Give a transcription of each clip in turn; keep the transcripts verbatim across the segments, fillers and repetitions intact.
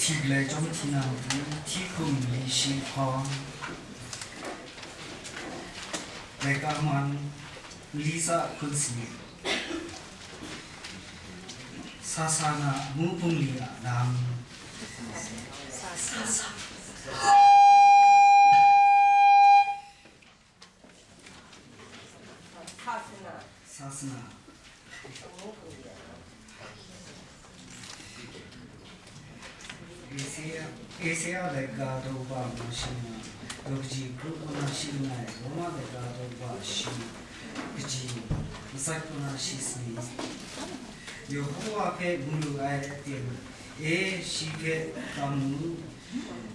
Hti galai chyawm hti na matu, hti hkum li shi hkawng, laika man, li tsa hkun sanit, sa sa na amu bungli a lam. Sasana. Isaya, Isaya laika daw ba na shi na, daw kaji grup na shi na, Roma laika daw ba shi na, kaji, masat na shi sani. Yehowa hpe mu lu ai aten e, shi hpe kam mu,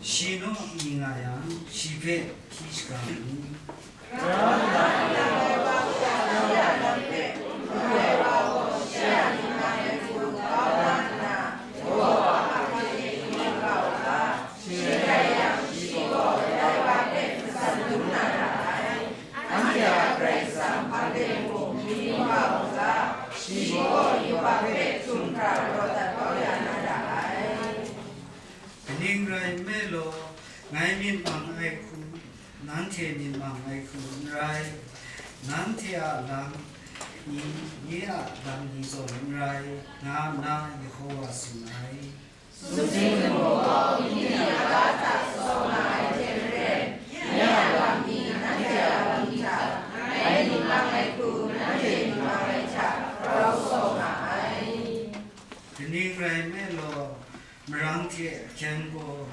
shi naw mi nga yang, shi hpe hti shaga mu. Kaning rai nme law, ngai myit mang ai hku, nanhte myit mang ai hku n rai, nanhte a lam ni, nye a lam ni zawn n rai, nga nna Yehowa tsun ai. Sumsing lamu gaw, myit ni a ga hta tsaw nga ai hte maren, nye a lam ni nanhte a lam ni hta, ngai myit mang ai hku, nanhte myit mang ai hta, grau tsaw nga ai. Kaning rai nme law, marang hte ahkyen gaw,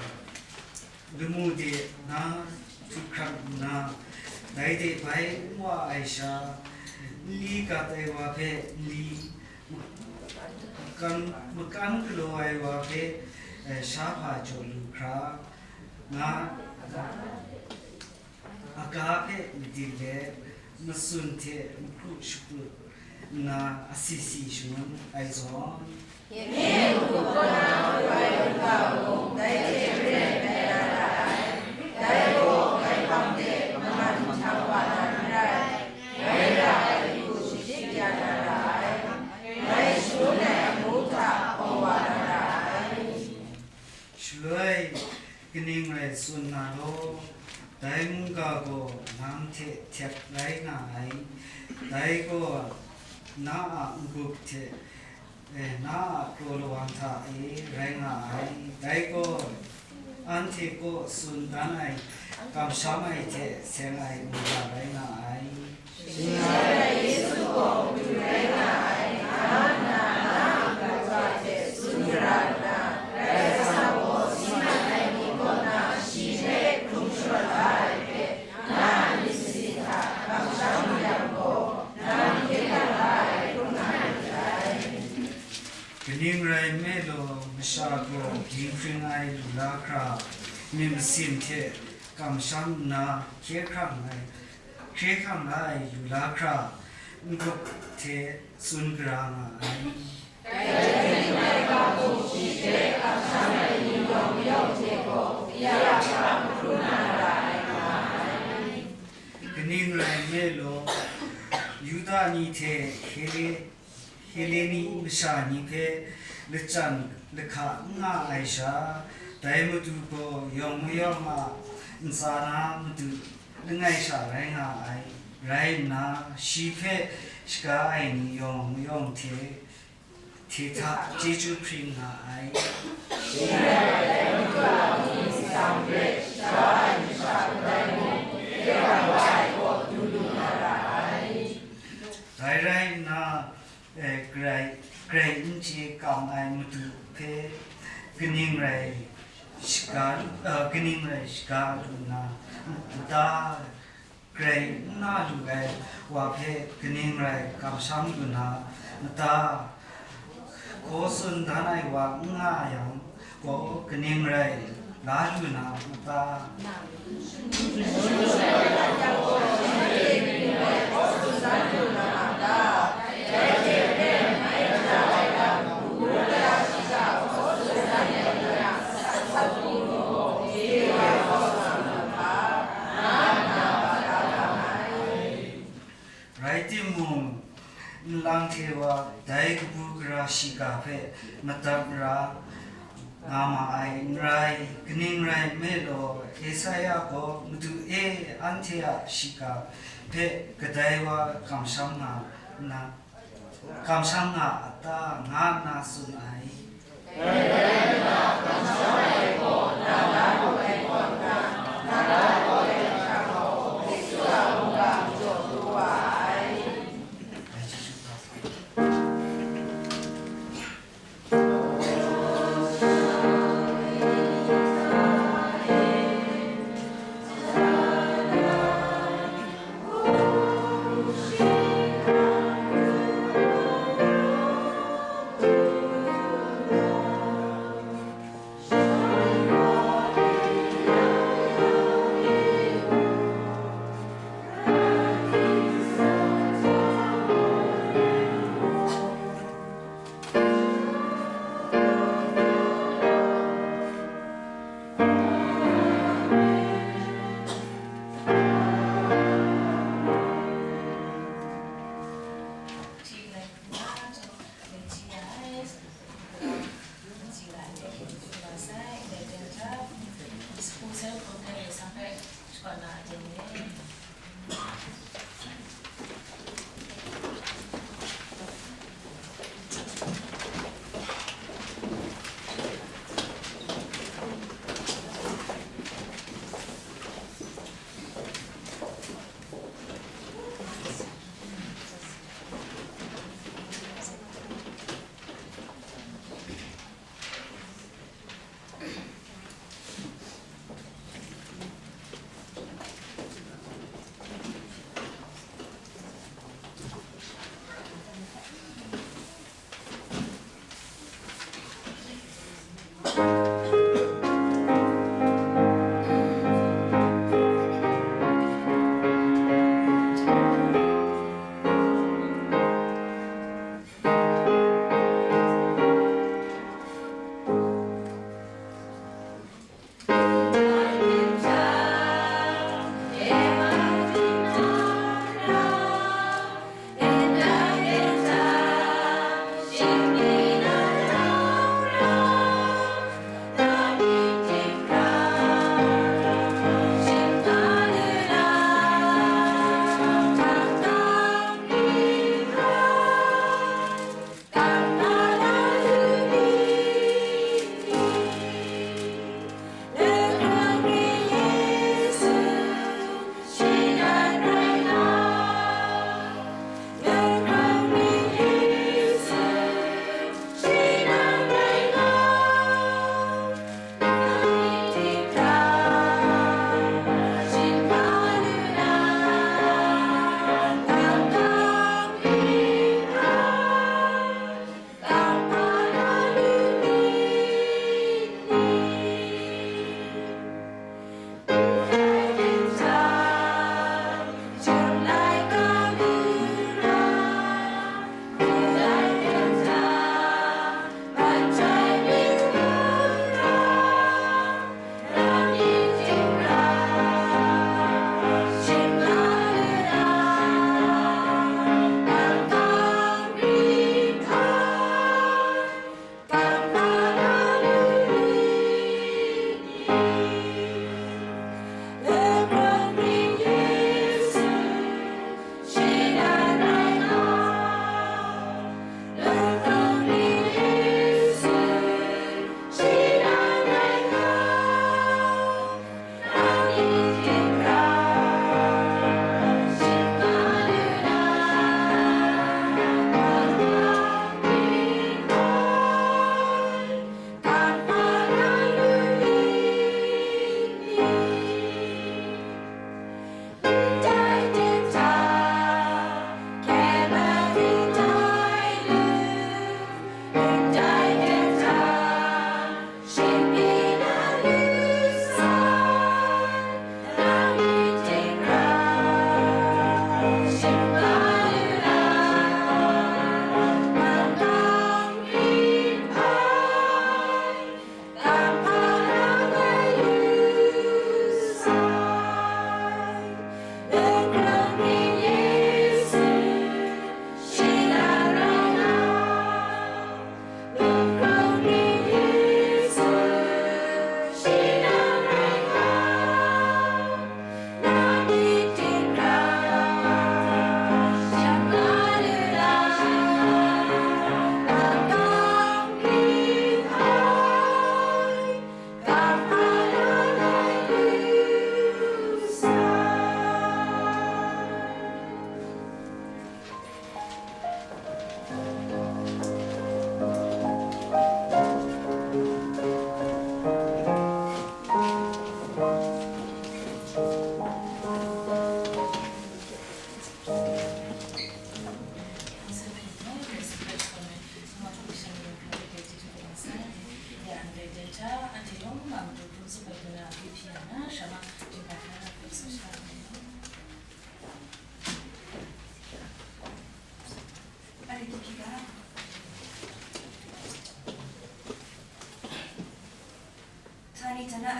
lamu de na htu hkrat nna, dai de bai n wa ai sha, nli gat ai wa hpe nli, makan, makan galaw ai wa hpe, eh, sha hpa jaw lu hkra, nga, aga hpe madit let, matsun hte mahkru shakru nna asi si shangun ai zawn, Nye a matu kaw na woi woi lu ga u, dai hte maren dai na ra ai. Dai gaw ngai hpang de maman mahtang wa na n rai, ngai ra ai hku shadik ya na ra ai, ngai shangun ai amu hta awng wa na ra ai. Shaloi, kaning rai tsun na law, dai mungga gaw nang hte htek rai nga ai, dai gaw na a n-gup hte, eh, na a kraw lawang hta e rai nga ai, dai gaw anhte kaw tsun dan ai, kamsham ai hte seng ai mungga rai nga ai. Shingrai Yesu gaw madu rai nga ai, nga nna na a mungga hte tsun gara nna, Karai Kasang gaw si mat ai ni kaw na shi hpe hkrum sharawt la ai hpe, na a myit masin hta kamsham mayang gaw, nang hkye hkrang la ai hkrum nga myit dai. Kaning rai nme law, masha gaw dinghpring ai lu la hkra, myit masin hte kamsham nna hkye hkrang ai, hkye hkrang la ai lu la hkra, n-gup hte tsun gara nga ai. Dai hte maren, shi hte kamsham ai ni yawng mayawng hte gaw, ya hkra hkrum na ra ai nga ai. Kaning rai nme law, Yuda ni hte Hele, Heleni masha ni hpe lachyan lahka n nga ai sha, dai Madu gaw yawng mayawng a ntsa na matu langai sha rai nga ai, rai nna, shi hpe shaga ai ni yawng mayawng hte, hte hta chyeju hpring nga ai. Shing rai ai, dai Madu a myit ni hpe shaga ai masha kadai mung, hkye hkrang la ai kaw du lu na ra ai. Dai rai nna, eh, grai, grai n chye kam ai madu hpe kaning rai shaga, eh, kaning rai shaga lu na n ta? Grai n na lu ai wa hpe kaning rai kamsham lu na n ta? Hkaw tsun dan ai wa n nga yang gaw, kaning rai la lu na n ta? Rai timung, nlang hte wa dai kabu gara shiga hpe madat ra, nga ma ai n rai, kaning rai nme law, Esaia gaw, "Madu e, anhte a shiga hpe kadai wa kamsham nga nna, kamsham nga a ta?" nga nna tsun ai.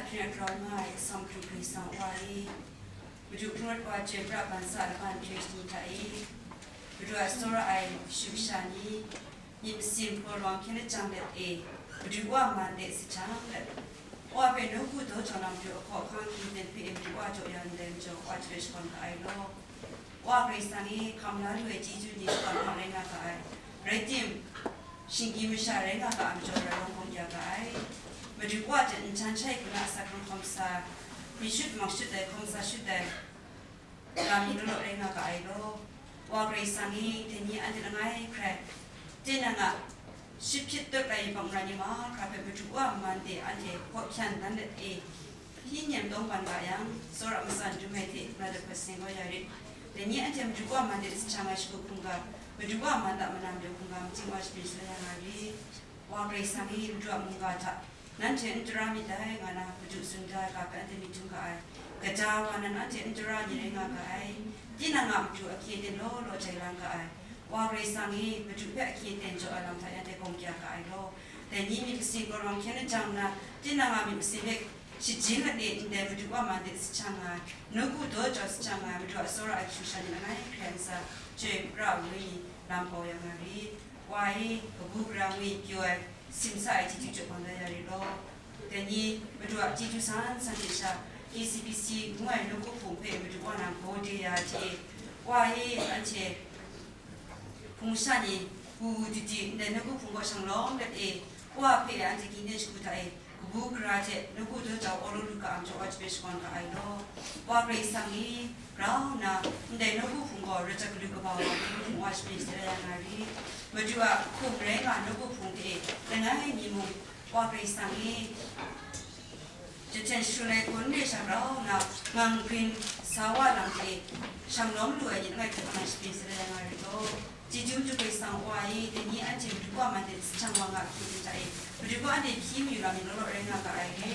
Hkyen grau nga ai Asampru Karai Kasang Wa e, Madu hpung rawt wa chyoi pra ban sa laban hkye shani hta e, Madu a tsawra ai kashu kasha ni, myit masin hpaw lawang hkyen lajang let e, Madu Wa man de si jang let, Wa hpe nawku daw jau na Madu a hkawhkang hkying ten hpe e Madu Wa jaw ya ndai majaw, Wa hte shakawn ga ai law. Wa Karai Kasang e, hkam la lu ai chyeju ni shakawn hpang rai nga ga ai, rai tim, shinggyim masha rai nga ga ai majaw, rai wang hkawm ya ga ai. Madu Wa hte nhtang shai hku na asak hkrung hkawm sa, myit shut mak shut ai, hkawm sa shut ai, lam ni law law rai nga ga ai law. Wa Karai Kasang e, dai ni anhte langai hkrai, tinang a ship hpyit dawt ai yubak mara ni mahkra hpe Madu Wa man de anhte hkaw hkyan dan let e, hpyi nem tawng ban ga yang, tsawra matsan dum ai hte, na dap hpawt seng kau ya rit. Dai ni anhte Madu Wa man de si jang ai shagu hkungga, Madu Wa man da mana majaw hkungga, machying wa shapring sha ya nga rit. Wa Karai Kasang e, Madu a mungga hta nanhte n tara myit dai, nga na Madu tsun da ai ga hpe anhte myit htum ga ai. Kaja wa nan anhte n tara ni rai nga ga ai. Tinang a Madu ahkyen aten law law jai lang ga ai. Wa Karai Kasang e, Madu hpe ahkyen aten jaw ai lam hta e anhte gawng kya ga ai law. Dai ni myit masin hpaw lawang hkyen lajang nna, tinang a myit masin hpe shajin let e, ndai Madu Wa man de si jang ai, nawku daw jau si jang ai, Madu a tsawra ai kashu kasha ni langai hkrai ntsa, chyoi pra ai wenyi lam kau ya nga rit. Wa e, kabu gara ngwi pyaw ai, simsa ai chyeju jaw bang da ya rit law. Dai ni Madu a chyeju san san hte sha, K C B C ngu ai nawku hpung hpe Madu Wa nan gaw de ya ai hte, Wa e, anhte hpung sha ni, wu wu di di, ndai nawku hpung kaw shang lawm let e, Wa hpe anhte hkying ten shagu hta e, kabu gara hte nawku daw jau awlaw lu ga ai majaw, Wa hte hpe shakawn ga ai law. Wa Karai Kasang e, grau nna, ndai nawku hpung gaw, raja galu kaba wa nawku hpung Wa shapring sha ya nga rit. Madu a hkum rai nga nawku hpung hte e, langai mi mung, Wa Karai Kasang e, jahten sharun ai hkawn re sha grau nna, ngang grin sa wa lam hte e, shang lawm lu ai ni langai hte Wa nan shapring sha ya nga rit law. Chyeju Madu Karai Kasang Wa e, dai ni anhte Madu Wa man de si jang wa nga hkying ten hta e, Madu Wa anhte hpyi mayu lam ni law law rai nga ga ai re.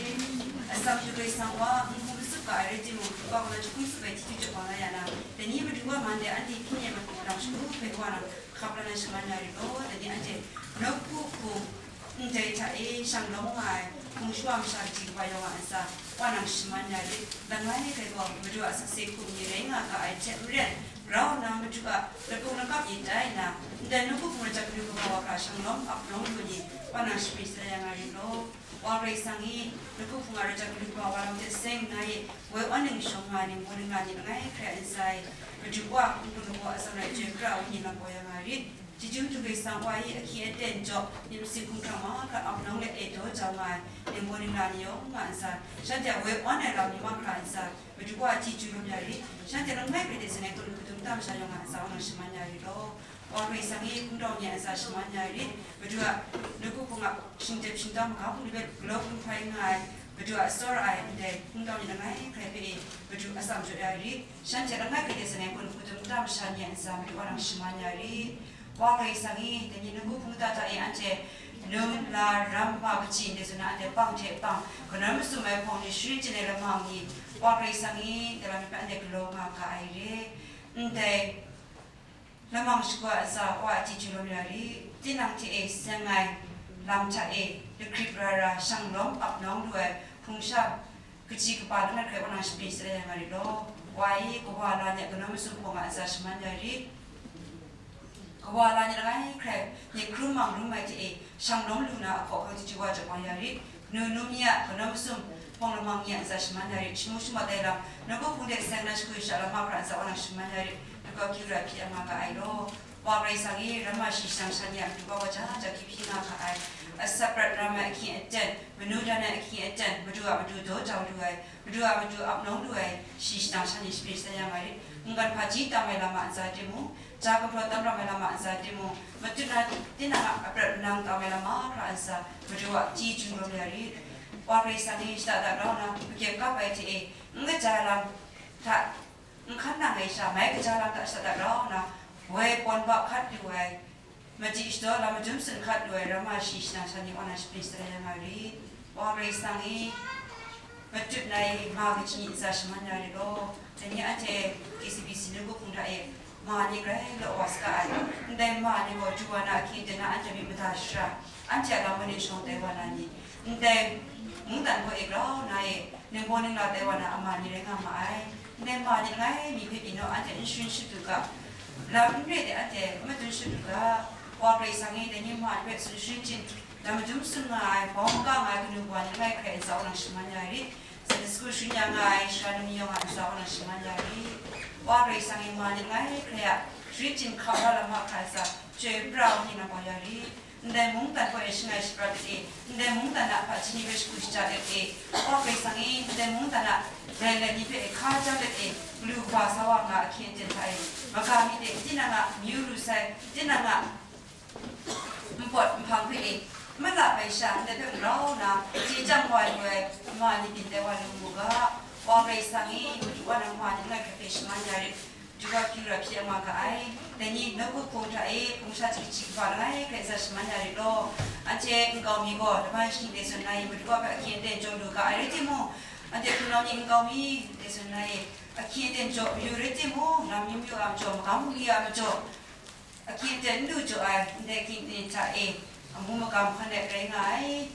Asampru Karai Kasang Wa, n hkum tsup ga ai rai timung, Madu Wa kaw nan jahkum tsup ai chyeju jaw bang la ya na, dai ni Madu Wa man de anhte hpyi nem ai hku lam shagu hpe Wa nan hkap la na shaman ya rit law. Dai ni anhte nawku hpung ndai hta e shang lawm nga ai hpung shawa masha kaji kaba yawng a ntsa, Wa nan shaman ya rit. Langai hkrai gaw, Madu a sakse hku ni rai nga ga ai hte maren, grau nna Madu a lapung lakap ni tai nna, ndai nawku hpung raja galu kaba wa hkra shang lawm ap nawng lu ni, Wa nan shapring sha ya nga rit law. Wa Karai Kasang e, nawku hpung a raja galu kaba wa lam hte seng nna e, woi awn ning shawng nga ai ningbaw ningla ni langai hkrai a ntsa e, Madu Wa n gun lagaw atsam rai chyoi pra ai wenyi lam kau ya nga rit. Chyeju Madu Karai Kasang Wa e, ahkyen aten jaw, myit masin hkungga mahkra ap nawng let e daw jau nga ai ningbaw ningla ni yawng nga a ntsa, shanhte a woi awn ai lam ni mahkra a ntsa, Madu Wa chyeju lawm ya rit. Shanhte langai hkrai de seng ai hkun hkudum nta masha yawng nga a ntsa, Wa nan shaman ya rit law. Wa Karai Kasang e, hpungtau ni a ntsa shaman ya rit. Madu a nawku hpung a shingtep shingtau magam hpung ni hpe galaw hpung hpai nga ai, Madu a tsawra ai ndai hpungtau ni langai hkrai hpe e, Madu atsam jaw ya rit. Shanhte langai hkrai de seng ai hkun hkudum nta masha ni a ntsa, Madu Wa nan shaman ya rit. Wa Karai Kasang e, dai ni nawku hpung kata hta e anhte num, la, ram, ma, kaji ndai zawn na anhte pang hte pang, kanawn masum ai hpawng ni, sharin chyen ai lamang ni, Wa Karai Kasang e, dai lam ni hpe anhte galaw nga ga ai re. Ndai lamang shagu a ntsa, Wa a chyeju lawm ya rit. Tinang hte e seng ai lam hta e, lagrip ra ra, shang lawm ap nawng lu ai hpung sha kaji kaba langai hkrai Wa nan shapring sha ya nga rit law. Wa e, kawa la ni a kanawn masum hpawng a ntsa shaman ya rit. Kawa la ni langai hkrai, myit hkrum mang rum ai hte e, shang lawm lu na a hkawhkang chyeju wa jaw bang ya rit. Kanu num ya, kanawn masum hpawng lamang ya a ntsa shaman ya rit. Shamu shamat ai lam, nawku hpung de seng na shagu sha lam mahkra a ntsa Wa nan shaman ya rit. Lagaw hkyu ra hpyi nga ga ai law. Wa Karai Kasang e, ramma shi shadang sha ni a matu wa wa ja ja hkyi hpyi nga ga ai. Atsap rat ram ai ahkying aten, manu dan ai ahkying aten, Madu a matu daw jau lu ai, Madu a matu ap nawng lu ai, shi shadang sha ni shapring sha ya nga rit. Mungkan hpaji tam ai lam a ntsa timung, ja gumhpraw tam ram ai lam a ntsa timung, matut na tinang a aprat manang tam ai lam mahkra a ntsa, Madu a chyeju lawm ya rit. Wa Karai Kasang e, shada da grau nna, makyem kap ai hte e, n kaja lam hta, n hkan nang ai sha, mai kaja lam hta shada da grau nna, woi pawn ba hkat lu ai, madi shadaw lam madum sun hkat lu ai, ramma shi shadang sha ni Wa nan shapring sha ya nga rit. Wa Karai Kasang e, matut na e, ma kaji ni a ntsa shaman ya rit law. Dai ni anhte K C B C nawku hpung hta e, ma ni grai law wa saga ai. Ndai ma ni gaw, du wa na ahkying aten na anhte myit mada shara, anhte a lam wa ni shawng tai wa na ni, ndai Mungdan kaw e grau na e, ningbaw ningla tai wa na a ma ni rai nga ma ai. Ndai ma ni langai mi hpe pyi naw, anhte n sharin shut u ga, lam n re de anhte n madun shut u ga, Wa Karai Kasang e dai ni ma ni hpe tsun sharin chyin, lam madum tsun nga ai, bawng maga nga ai kanu kawa ni langai hkrai ntsa wa nang shaman ya rit. Sunday school sharin ya nga ai sara ni yawng a ntsa wa nang shaman ya rit. Wa Karai Kasang e ma ni langai hkrai a sharin chyin hkam la lam mahkra ntsa, chyoi pra wa ni nang kau ya rit. Ndai mungdan kaw e shangai shaprat let e, ndai mungdan a hpaji ni hpe shagu shaja let e, Wa Karai Kasang e, ndai mungdan a rai let ni hpe hka ja let e, galu kaba sa wa nga ahkyen aten hta e, maga myit e, tinang a amyu lu sai, tinang a npawt nhpang hpe e, mala bai sha ndai hpe grau nna, chye chyang wa lu ai ma ni byin tai wa lu mu ga, Wa Karai Kasang e, madu wa nang ma ni langai hkrai hpe shaman ya rit. Madu wa kyu ra hpyi nga ga ai. Dai ni nawku hpung hta e hpung sha chyeju kaba langai hkrai ntsa shaman ya rit law. Anhte nkau mi gaw, Laban shani de zawn na e madu wa hpe ahkyen aten jaw lu ga ai rai timung, anhte hpunau ni nkau mi de zawn na e ahkyen aten jaw mayu rai timung, lam myu myu a majaw, magam bungli a majaw, ahkyen aten n lu jaw ai, ndai ahkyen aten hta e amu magam hkan let rai nga ai.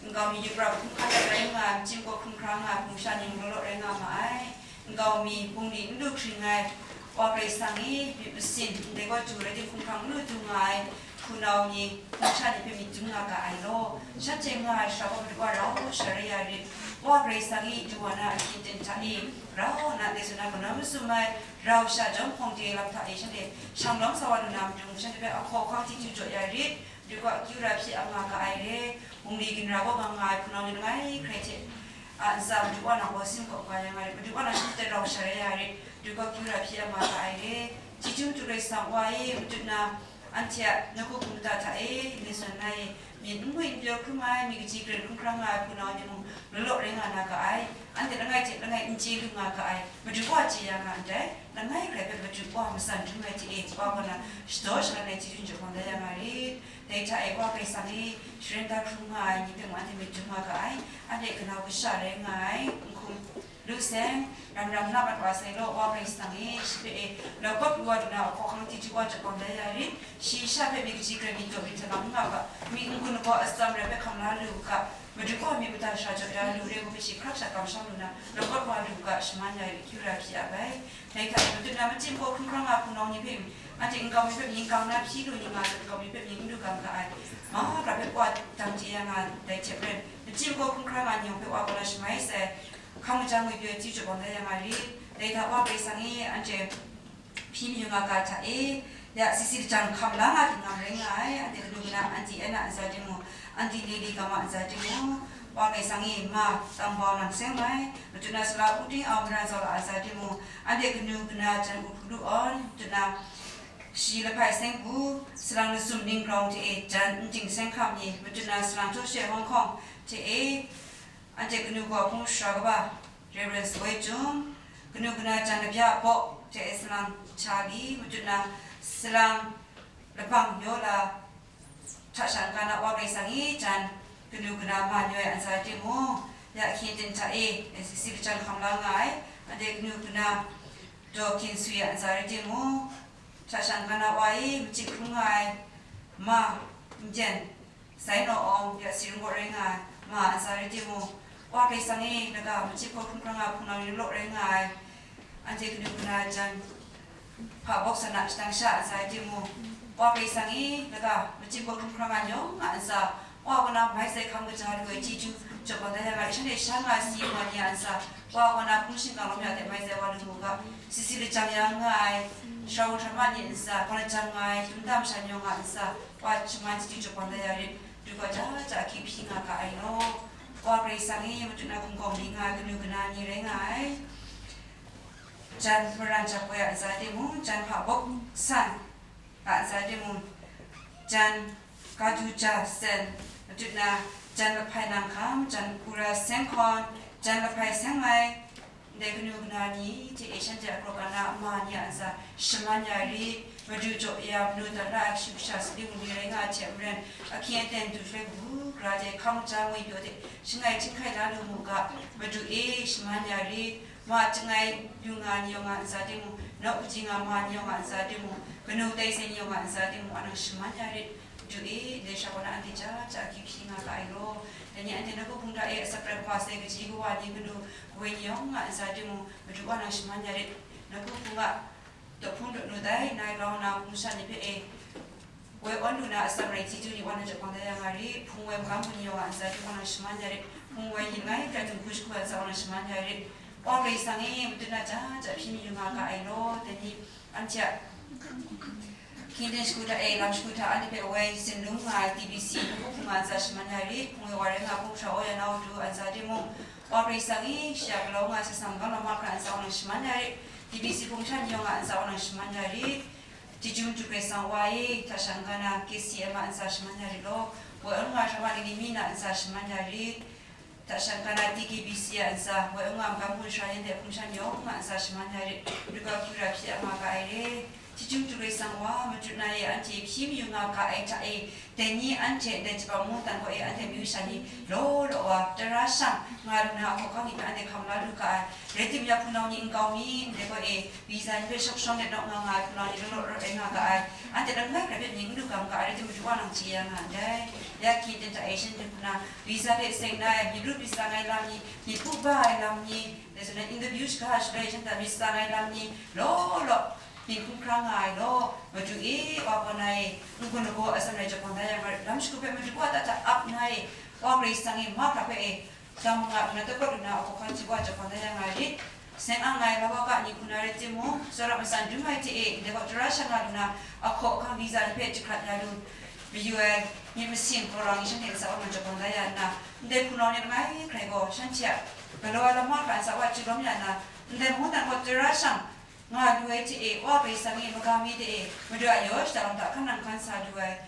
Nkau mi yup rap hkungga rai nga ai, machyim kaw hkrum hkra nga ai hpung sha ni mung law law rai nga ma ai. Nkau mi bungli n lu hkring ai, Wa Karai Kasang e, myit masin, ndai gaw du rai tim hkungga n lu du nga ai, hpunau ni, hpung sha ni hpe myit dum nga ga ai law. Shanhte nga ai shara gaw madu wa rau sha rai ya rit. Wa Karai Kasang e, du wa na ahkyen aten hta e, grau nna de zawn na, kanawn masum ai, rau sha jawm hpawng de lam hta e, shanhte shang lawm sa wa lu na matu, shanhte hpe ahkaw ahkang chyeju jaw ya rit. Madu wa kyu ra hpyi nga ga ai re, bungli ginra kaw nga nga ai hpunau ni langai hkrai hte a ntsa madu wa na gaw sin gaw nga ya nga rit, madu wa na shanhte rau sha rai ya rit, madu wa kyu ra hpyi nga ga ai re. Chyeju madu Karai Kasang wa e, madu na anhte a nawku hpung kata hta e, myit zawn na e, myit n gwi n pyaw hkrum ai, myit kaji karen hkrum hkra nga ai hpunau ni mung law law rai nga na ga ai, anhte langai hte langai n chye lu nga ga ai, madu wa chye ya nga ndai, langai hkrai hpe madu wa matsan dum ai hte e, wa gaw na shadaw shalan ai chyeju jaw hkawng da ya nga rit. Dai hta e, Wa Karai Kasang e, sharin da hkrum nga ai ni hpe mung anhte myit dum nga ga ai, anhte kanau kasha rai nga ai, n hkum lu seng, ram ram na mat wa sai law, Wa Karai Kasang e, shi hpe e, lau kawp lu wa lu na, ahkaw ahkang chyeju wa jaw hkawng da ya rit, shi sha hpe myit kaji karen myit daw myit htalang n nga ga, myit n-gun lagaw atsam rai hpe hkam la lu u ga, madu gaw myit mada sara jaw ya lu, rai ngu hpe shi hkrak sha kamsham lu na, lau kawp wa lu u ga, shaman ya rit, kyu ra hpyi ap ai. Dai hta e, madu na machyim kaw hkrum hkra nga hpunau ni hpe, anhte nkau mi hpe myit n gang na hpyi lu ni nga zawn, nkau mi hpe myit n lu gang ga ai, mahkra hpe wa dang chye ya nga, dai hte maren, machyim kaw hkrum hkra nga ni yawng hpe wa gaw na shamai sai, hkam kaja ngwi pyaw ai chyeju jaw hkawng da ya nga rit. Dai hta Wa Karai Kasang e, anhte hpyi mayu nga ga hta e, ya, sisi lajang hkam la nga htingam rai nga ai, anhte kanu kana Anti Anna ntsa timung, Anti Lily Gama ntsa timung, Wa Karai Kasang e, ma Tambau Nang Seng Mai, madu na Sala Uting Au Mara Zaw La ntsa timung, anhte kanu kana Jan U Hpulu Awn, madu na Shi Lahpai Seng Pu, Salang Lasum Ning Grawng hte e, Jan Nting Seng Hkam ni, madu na Salang Htaw She Hawng Hkawng hte e, anhte kanu kaw hpung sara kaba, Reverend Sawoi Chyum, kanu kana Jan Labya Baw hte e, Salang Charlie, madu na Salang Labang Yaw La, hta shang ga na Wa Karai Kasang e, jan kanu kana ma ni ai a ntsa timung, ya hkyen ten hta e, si lajang hkam la nga ai, anhte kanu kana Daw Hkyen Swi a ntsa rai timung, hta shang ga na Wa e, machying hkrum nga ai ma, N Byen, Sai Naw Awng, ya si ring kaw rai nga ai, ma a ntsa rai timung, Wa Karai Kasang e, laga machying kaw hkrum hkra nga hpunau ni law rai nga ai, anhte kanu kana jan hpa bawk sa na shadang sha a ntsa rai timung, Wa Karai Kasang e, laga machying kaw hkrum hkra nga yawng a ntsa, Wa kaw na mai sai hkam kaja lu ai chyeju jaw kau da ya nga ai, shanhte sha nga ai si wa ni a ntsa, Wa kaw na hpung shingkang lawm ya hte mai sai wa lu mu ga, si si lajang ya nga ai, sara hkrama ni a ntsa, gaw lajang nga ai, dum dam sha ni yawng a ntsa, Wa shaman chyeju jaw kau da ya rit, du gaw ja ja ahkying hpyi nga ga ai law. Wa Karai Kasang e, madu na hkungkawng ni nga ai kanu kana ni rai nga ai. Jan Maran Jap Woi a ntsa timung, jan Hpa Bok San a ntsa timung, jan Kadu Ja Sen, madu na jan Lahpai Nang Hkam, jan Kura Seng Hkawn, jan Lahpai Seng Mai, ndai kanu kana ni hte e shanhte a kraw kana ma ni a ntsa shaman ya rit, madu jaw ya, manu dat ra ai kashu kasha saling ni rai nga ai hte maren, ahkying aten du shaloi kabu gara de hkam ja ngwi pyaw de shangai chyinghkai la lu mu ga, madu e shaman ya rit, ma chyangai yu nga ni yawng a ntsa timung, nawku ji nga ma ni yawng a ntsa timung, kanu tai sai ni yawng a ntsa timung, anhte shaman ya rit, Madu e, ndai sha kaw na anhte ja ja akyu hpyi nga ga ai law. Dai ni anhte nawku hpung hta e asak prat hkwa sai kaji kawa ni kanu kawoi ni yawng nga ntsa timung, Madu Wa nang shaman ya rit. Nawku hpung a dawhpung dawhnu tai, nai grau na hpung sha ni hpe e, woi awn lu na atsam rai chyeju ni Wa nang jaw bang da ya nga rit. Hpung woi magam bun ni yawng nga ntsa timung, Wa nang shaman ya rit. Hpung woi yin ngai hkra htingbu shagu a ntsa Wa nang shaman ya rit. Wa Karai Kasang e, Madu na ja ja hpyi mayu nga ga ai law. Dai ni anhte a hkying ten shagu hta e, lam shagu hta anhte hpe woi sin lung nga ai T B C hpung hpung a ntsa shaman ya rit. Hpung e wa rai nga hpung hkra aw ya na u du a ntsa timung, Wa Karai Kasang e, shi a galaw nga ai Sasana magam lam mahkra a ntsa Wa nang shaman ya rit. T B C hpung sha ni yawng a ntsa Wa nang shaman ya rit. Chyeju Madu Karai Kasang Wa e, hta sha n-ga na K C M a ntsa shaman ya rit law. Woi awn nga ai hkra ma ni ni mi na ntsa shaman ya rit. Hta sha n-ga na T K B C a ntsa, woi awn nga ai magam bun sha yan de hpung sha ni yawng a ntsa shaman ya rit. Madu kaw akyu ra hpyi a nga ga ai re. Chyeju Madu Karai Kasang Wa, Madu na e anhte hpyi mayu nga ga ai hta e, dai ni anhte ndai Japan mungdan kaw e anhte amyu sha ni law law wa, tara shang nga lu na a hkawhkam ni hpe anhte hkam la lu ga ai. Rai timung ya hpunau ni nkau mi ndai kaw e visa ni hpe shawk shawng let nawk nga nga ai hpunau ni law law rai nga ga ai. Anhte langai hkrai hpe mying n lu ga ma ga ai, rai timung, Madu Wa nang chye ya nga ndai. Ya hkying ten hta e shanhte hku na visa hte seng na ai, myit ru myit tsang ai lam ni, myit pu ba ai lam ni, dai zawn na interview shaga shaloi shanhte myit tsang ai lam ni, law law myit hkrum hkra nga ai law, Madu e, Wa kaw na e, n-gun lagaw atsam rai jaw bang da ya nga rit. Lam shagu hpe Madu Wa ta hta ap na e, Wa Karai Kasang e, mahkra hpe e, dang manga lu na, tawkawt lu na a hkawhkam chyeju wa jaw bang da ya nga rit. Seng ang ai law wa ga ni hku na rai timung, tsawra matsan dum ai hte e, ndai kaw tara shang nga lu na a hkawhkam visa ni hpe jahkrat ya lu mayu ai myit masin, hkawrang ni shanhte ntsa Wa nang jaw bang da ya nna, ndai hpunau ni langai hkrai gaw shanhte a galaw ai lam mahkra a ntsa Wa chyeju lawm ya nna, ndai mungdan kaw tara shang nga lu ai hte e, Wa Karai Kasang e, magam mi hte e, Madu a yaw shada lam hta hkan nang hkan sa lu ai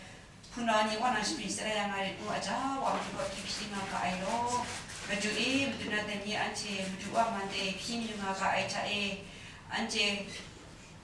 hpunau ni Wa nang shapring shadat ya nga rit ngu a ja wa, Madu kaw akyu hpyi nga ga ai law. Madu e, Madu na dai ni anhte Madu Wa man de hpyi mayu nga ga ai hta e, anhte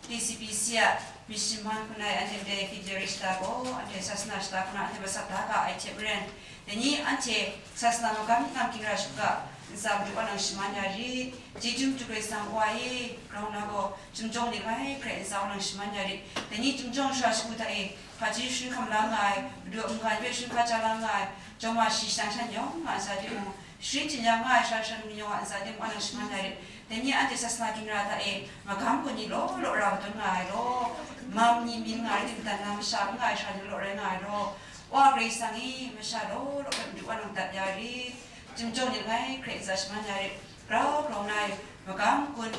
K C B C a mission man hku na e, anhte ndai February shata gaw, anhte Sasana shata hku na anhte masat da ga ai hte maren, dai ni anhte Sasana magam ngam ginra shagu ga ntsa Madu Wa nang shaman ya rit. Chyeju Madu Karai Kasang Wa e, grau na gaw, Chyum jawng ni langai hkrai ntsa Wa nang shaman ya rit. Dai ni Chyum jawng sara shagu hta e, hpaji sharin hkam la nga ai, Madu a mungga ni hpe sharin hpa ja la nga ai, jawng ma shi shadang shan yawng nga ntsa timung, sharin jin ya nga ai sara shan ni yawng a ntsa timung, Wa nang shaman ya rit. Dai ni anhte Sasana ginra hta e, magam gun ni law law ra kadawn nga ai law, mam ni myin nga ai, dingdan na masha n nga ai sara ni law rai nga ai law, Wa Karai Kasang e, masha law law hpe Madu Wa nang dat ya rit. Chyum jawng ni langai hkrai ntsa shaman ya rit. Grau grau na ai, magam gun,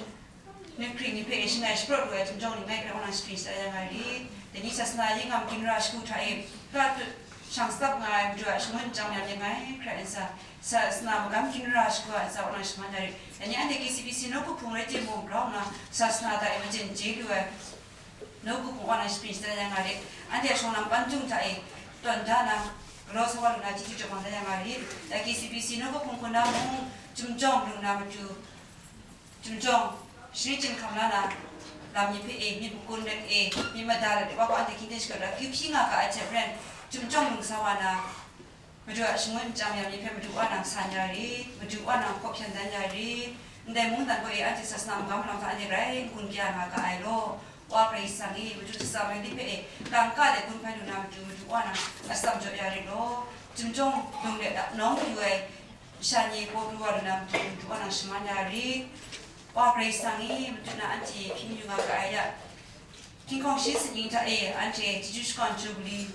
ngut hkring ni hpe e shangai shapraw lu ai Chyum jawng ni langai hkrai Wa nang shapring shadat ya nga rit. Dai ni Sasana yin ngam ginra shagu hta e, pra tut shang satsap nga ai Madu a shangun chyam ya ni langai hkrai ntsa, Sasana magam ginra shagu a ntsa Wa nang shaman ya rit. Dai ni anhte K C B C nawku hpung rai timung, grau nna Sasana hta e majin chye lu ai nawku hpung Wa nang shapring shadat ya nga rit. Anhte a shawng lam pantung hta e tawn da na, galaw sa wa lu na chyeju jaw bang da ya nga rit. Dai K C B C nawku hpung hku na mung, Chyum jawng lu na matu, Chyum jawng sharin jin hkam la na lam ni hpe e, myit makun let e, myit mada let e, Wa kaw anhte hkying ten shagu hta akyu hpyi nga ga ai hte maren, Chyum jawng lung sa wa na, Madu a shangun chyam ya ni hpe Madu Wa nang san ya rit, Madu Wa nang hkawhpyan dan ya rit. Ndai mungdan kaw e anhte Sasana magam lam hta anhte grai n-gun kya nga ga ai law. Wa Karai Kasang e, Madu hte tsa mai ni hpe e, kangka de gun hpai lu na matu, Madu Wa nang atsam jaw ya rit law. Chyum jawng lung let a nawng yu ai masha ni paw pru wa lu na matu, Madu Wa nang shaman ya rit. Wa Karai Kasang e, Madu na anhte hpyi mayu nga ga ai ya, hkinghkawng shi sut ning hta e, anhte chyeju shakawn Jubili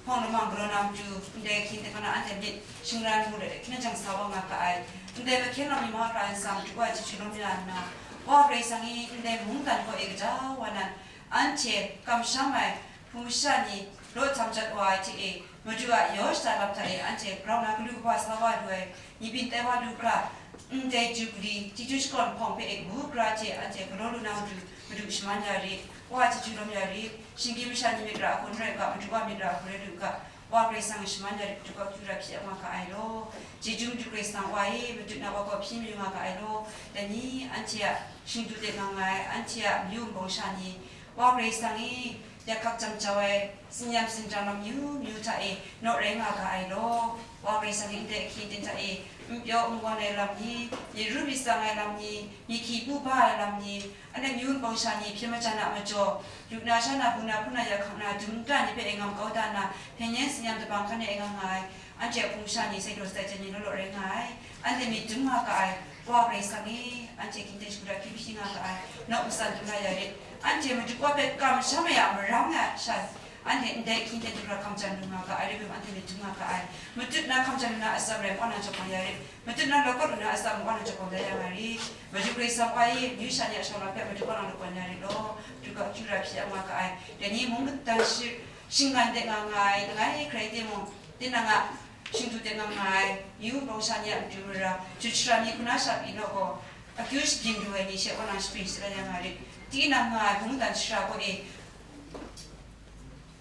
hpawng lamang galaw na matu, ndai hkying ten hkra na anhte myit shingran mu let hkyen jang sa wa nga ga ai. Ndai mahkyen lam ni mahkra ntsa Madu Wa chyeju lawm ya nna, Wa Karai Kasang e, ndai mungdan kaw e kaja wa nan, anhte kamsham ai hpung masha ni law htam jat wa ai hte e, Madu a yaw shada lam hta e anhte grau na galu kaba sa wa lu ai, ni byin tai wa lu hkra, ndai Jubili chyeju shakawn hpawng hpe e kabu gara hte anhte galaw lu na matu, Madu shaman ya rit, Wa chyeju lawm ya rit. Shinggyim masha ni myit ra hkun rai u ga, Madu Wa myit ra hkun rai lu u ga, Wa Karai Kasang shaman ya rit, Madu kaw akyu ra hpyi nga ga ai law. Chyeju Madu Karai Kasang Wa e, Madu na Wa kaw hpyi mayu nga ga ai law. Dai ni anhte a shingdu de nga nga ai, anhte a mayu nbawng sha ni, Wa Karai Kasang e, Yak hkak jam jau ai, tsin-yam tsingrang lam myu myu hta e naw rai nga ga ai law, Wa Karai Kasang e ndai ahkying ten hta e n pyaw n gawn ai lam ni, myit ru myit tsang ai lam ni, myit hkyi bu ba ai lam ni, anhte myu npawng sha ni hpyen majan a majaw, lu na sha na, bu na hpun na, yak hkak na, dum nta ni hpe e ngam kau da nna, hpyen yen tsin-yam dabang hkan e nga nga ai, anhte a hpung sha ni sai daw sai jan ni law law rai nga ai, anhte myit dum nga ga ai, Wa Karai Kasang e, anhte hkying ten shingkang hkyi hpyi nga ga ai, nawk matsan dum la ya rit. Anhte Madu Wa hpe kamsham ai a marang ai a sha, anhte ndai hkying ten du hkra hkam jan lu nga ga ai, rai hpe anhte myit dum nga ga ai. Matut na hkam jan lu na atsam rai, Wa nang jawk bang ya rit. Matut na law kawt lu na atsam, Wa nang jawk bang da ya nga rit. Madu Karai Kasang Wa e, myu sha ni a shawng lam hpe Madu Wa nang lagawn ya rit law, Madu kaw akyu ra hpyi ya nga ga ai. Dai ni mungdan shi-, shinggan de nga nga ai, langai hkrai timung, tinang a shingdu de nga nga ai, myu npawng sha ni a matu mara, jut shara ni hkuna sha pyi naw gaw, akyu shagin du ai ni she Wa nang shapring shadan ya nga rit. Tinang nga ai mungdan shara kaw e,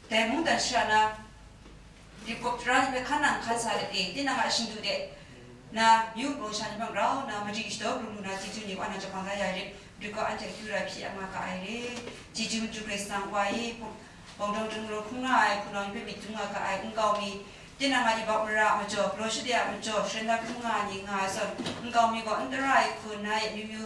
dai mungdan shara na, Dip kawp tara ni hpe hkan nang hkan sa let e, tinang a shingdu de na, myu npawng sha ni hpe grau nna, madi shadaw hkrung lu na, chyeju ni Wa nang jawk bang da ya rit. Madu kaw anhte akyu ra hpyi ya nga ga ai re. Chyeju Madu Karai Kasang Wa e, bawng dawng hkrung nga ai hpunau ni hpe myit dum nga ga ai nkau mi, tinang a yubak mara a majaw, galaw shade a majaw, sharen dat hkrung nga ai ni nga ai zawn, nkau mi gaw n tara ai hku nna e, myu myu,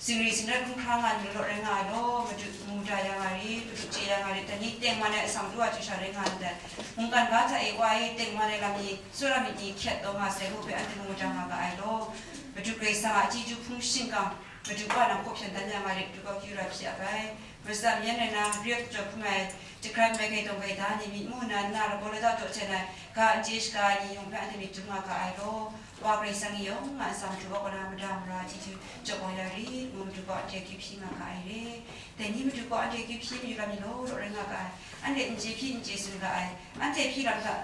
zingri zingrat hkrum hkra nga ai ni law law rai nga ai law, Madu mu da ya nga rit, Madu chye ya nga rit, dai ni tengman ai atsam du wa chyu sha rai nga ndai. Mungkan ga hta e Wa e tengman ai lam ni, tsawra myit ni hkyat taw nga sai, ngu hpe anhte mu da nga ga ai law, Madu Karai Kasang a chyeju hpung shingkang, Madu Wa nang hkawhpyan dan ya nga rit, Madu kaw akyu ra hpyi ya bai. Masam yan rai na, re ai jaw hkum ai, jahkrat mai gaidawng gaida ni, myit mu nna, nna lagaw lada daw hten ai, ga n chye shaga ai ni yawng hpe anhte myit dum nga ga ai law, Wa Karai Kasang e yawng a ntsa Madu Wa kaw na mada mara chyeju jaw wa ya rit, ngu Madu kaw anhte akyu hpyi nga ga ai re. Dai ni Madu kaw anhte akyu hpyi mayu lam ni law law rai nga ga ai, anhte n chye hpyi n chye tsun ga ai, anhte hpyi lam hta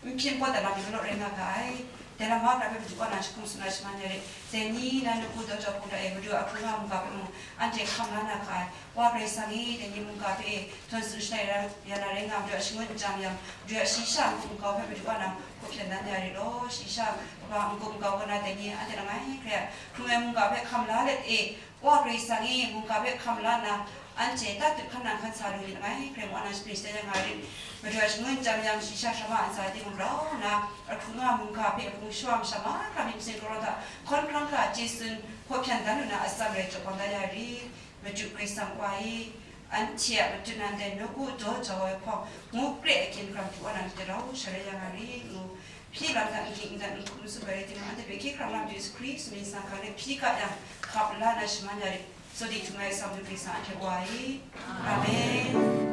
n hpyen pawt ai lam ni law law rai nga ga ai. Dai lam mahkra hpe Madu Wa nang jahkum tsun na shaman ya rit. Dai ni na nawku daw jau hkrum hta e, Madu a hkrum nga mungga hpe mung anhte hkam la na ga ai. Wa Karai Kasang e, dai ni mungga hpe e, htawn tsun shalai ra, ya na rai nga, Madu a shangun n chyam yang, Madu a shayi sha n-gup nkau hpe Madu Wa nang hkawhpyan dan ya rit law, shayi sha kaba n-gup nkau kaw na dai ni anhte langai hkrai a hkrung ai mungga hpe hkam la let e, Wa Karai Kasang e, mungga hpe hkam la nna, anhte tatut hkan nang hkan sa lu ni langai hkrai Wa nang shapring shadan ya nga rit. Madu a shangun n chyam yang, shayi sha hkra ma ntsa timung grau nna, a hkrung nga mungga hpe a hpung shawa masha mahkra myit masin karaw hta hkawn hkrang hkra chye tsun hkawhpyan dan lu na atsam rai jaw bang da ya rit. Madu Karai Kasang Wa e, anhte a matu nan dai nawku daw jau ai hpawng, ngu kre ai hkying hkra Madu Wa nang hte rau sha rai ya nga rit, ngu hpyi lam hta n ging n dan n hkum n tsup ai rai timung, anhte hpe hkye hkrang na Madu Yesu Hkristu myit sa hkang rai hpyi ga yang, hkap la na shaman ya rit. Sawdi htum ai Atsam Madu Karai Kasang anhte Wa e. Amen.